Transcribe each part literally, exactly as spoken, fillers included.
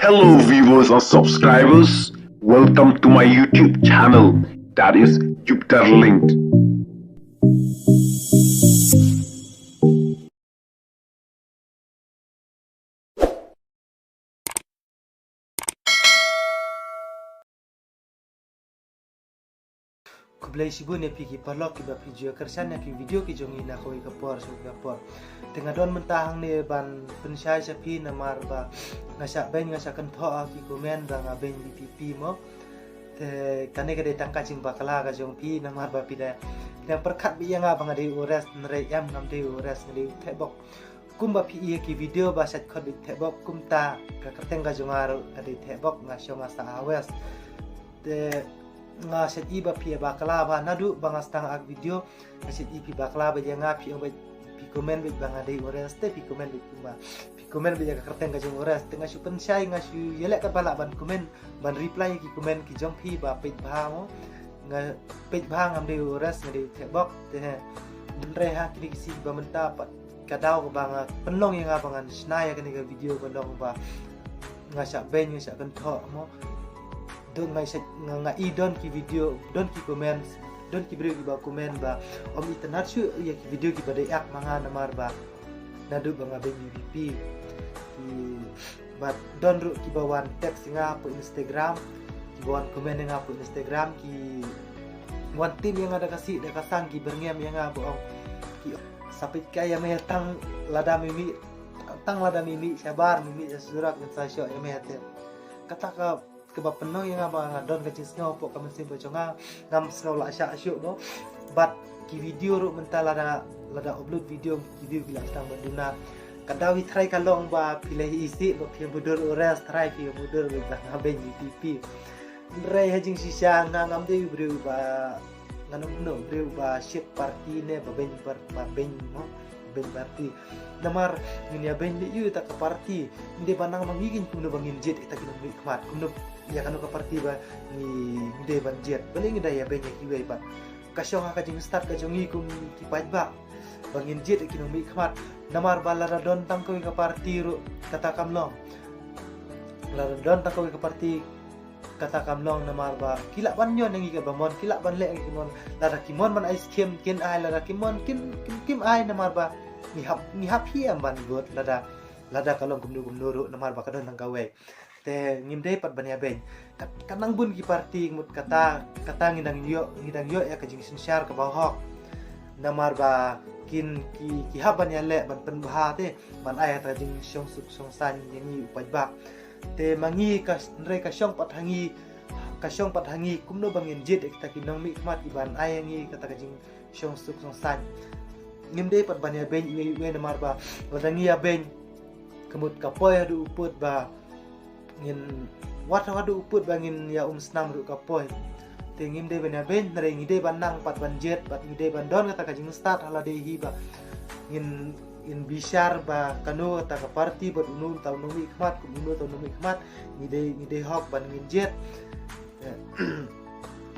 Hello viewers and subscribers, welcome to my YouTube channel, that is Jupiter Linked. Khublei shibun ïa phi ki paralok kiba phi ju ïa kyrshan ïa ki video ki jong ngi na kawei ka por sha kawei ka por. Te nga don mynta hangne ban pynshai sha phi namar ba nga shah beiñ, nga shah kynthoh ha ki comment ba nga beiñ VPP mo. Te kane ka dei tang ka jingbakla ka jong phi namar ba phi da, phi dang pyrkhat beit ïa nga ba nga dei u Ores, hynrei em, ngam dei u Ores, nga dei u Thehbok. Kumba phi i ha ki video ba shait khot beit Thehbok, kumta ka kyrteng ka jong nga ruh ka dei Thehbok, nga shong ha Saha West. Te nga shait i ba phi ïa bakla ba naduh ba nga sdang ai video, nga shait i phi bakla beit ïa nga, phi ong beit, phi comment beit ba nga dei u Ores, te phi comment beit kumba, phi comment beit ïa ka kyrteng ka jong u Ores. Te nga shu pynshai, nga shu ïaleh katba lah ban comment, ban reply ïa ki comment ki jong phi ba peit bha mo. Nga peit bha, ngam dei u Ores, nga dei u Thehbok. Te hynrei ha kine ki sngi ba mynta pat ka daw kaba nga pynlong ïa nga ba ngan shna ïa kane ka video ka long ba nga shah beiñ, nga shah kynthoh mo. Don, nga shah, nga, nga i don ki video, don ki comments, don ki briew kiba comment ba ym itynnad shuh ïa ki video kiba dei ak ma nga namar ba naduh ba nga beiñ VPP. Ki, bad don ruh kiba wan text ïa nga hapoh Instagram, kiba wan comment ïa nga hapoh Instagram, ki wan tim ïa nga da ka sih da ka sang, ki byrngem ïa nga ba ong, ki sa peit kai ïa me tang lada me mih, tang lada me mih shabar, me mih sha surok, ngin sa shoh ïa me te. Kata ka, kaba pynlong ïa nga ba nga don ka jingsngew hapoh ka mynsiem ka jong nga, ngam sngew lah shah shuh mo. Bad ki video ruh mynta lada, lada upload video, ki view ki lah sdang ban duna. Ka daw hi tharai ka long ba phi la hi isih ba phi ïa mutdur u Ores, tharai phi ïa mutdur beit ba nga beiñ VPP. Hynrei ha jingshisha nga ngam dei u briew ba, ngan ong kumno, briew ba shift party ne ba beiñ par-, ba beiñ mo, beiñ party. Namar ngin ïa beiñ leh ïa kata ka party, ngim dei ban nang ba ngi, kumno ba ngin jied ïa kita ki nongmihkhmat, kumno ïa kano ka party ba ngi, ngi dei ban jied. Balei ngi da ïa beiñ ïa kiwei pat? Ka shong ha ka jingstad ka jong ngi kum ki paidbah ba ngin jied ïa ki nongmihkhmat. Namar ba lada don tang kawei ka party ruh kata kam long. Lada don tang kawei ka party kata kam long namar ba ki lah ban ñion ïa ngi kaba mon, ki lah ban leh ïa ngi kaba mon. Lada ki mon ban ai skim kin ai, lada kim mon kin, kim, kim ai namar ba ngi hap, ngi hap hi em ban vote lada, lada ka long kumno kumno ruh namar ba ka don tang kawei. Te ngim dei pat ban ïa beiñ. Kat-, kat nang bun ki party, mut kata, kata ngi dang ïoh, ngi dang ïoh ïa ka jingsynshar kaba hok. Namar ba kin ki, ki hap ban ïaleh ban pynbha te, ban ai ïa ka jingshong suk shong saiñ ïa ngi u paidbah. Te ma ngi ka, hynrei ka shong pat ha ngi, ka shong pat ha ngi kumno ba ngin jied ïa kita ki nongmihkhmat kiban ai ïa ngi kata ka jing shong suk shong saiñ. Ngim dei pat ban ïa beiñ iwei iwei namar ba lada ngi ïa beiñ, ka mut ka poi haduh u pud ba ngin, wat haduh u pud ba ngin ïa um snam ruh ka poi. Te ngim dei ban ïa beiñ, hynrei ngi dei ban nang pat ban jied, bad ngi dei ban don kata ka jingstad ha lade hi ba ngin, ngin bishar ba kano kata ka party bad uno uta u nongmihkhmat, kum uno uta u nongmihkhmat, ngi dei, ngi dei hok ban ngin jied.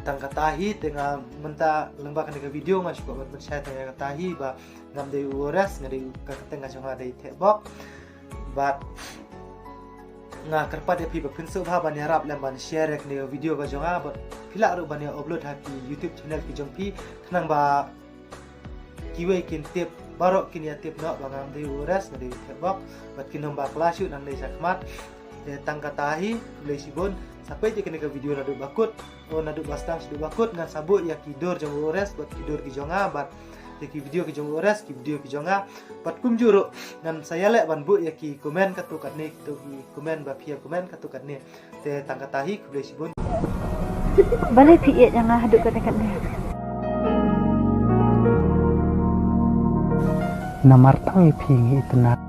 Tang kata hi, te nga mynta lyngba kane ka video nga shu kwah ban pynshai tang ïa kata hi ba ngam dei u Ores, nga dei, ka kyrteng ka jong nga dei Thehbok. Bad nga kyrpad ïa phi ba phin sngewbha ban ïarap lem ban share ïa kane ka video ka jong nga, bad phi lah ruh ban ïa upload ha ki YouTube channel ki jong phi, khnang ba kiwei kin tip, baroh kin ïa tip noh ba ngam dei u Ores, nga dei u Thehbok, bad kin ym bakla shuh nangne shakhmat. Te tang kata hi, khublei shibun, sa peit ïa kane ka video naduh ba kut, o naduh ba sdang shaduh ba kut, ngan sa buh ïa ki dur jong u Ores bad ki dur ki jong nga, bad ïa ki video ki jong u Ores, ki video ki jong nga, bad kumjuh ruh ngan sa ïaleh ban buh ïa ki comment katto katne, kito ki comment ba phi ïa comment katto katne. Te tang kata hi, khublei shibun. Balei phi ïeit ïa nga haduh katta katta? Namar tang ïa phi ngi itynnad.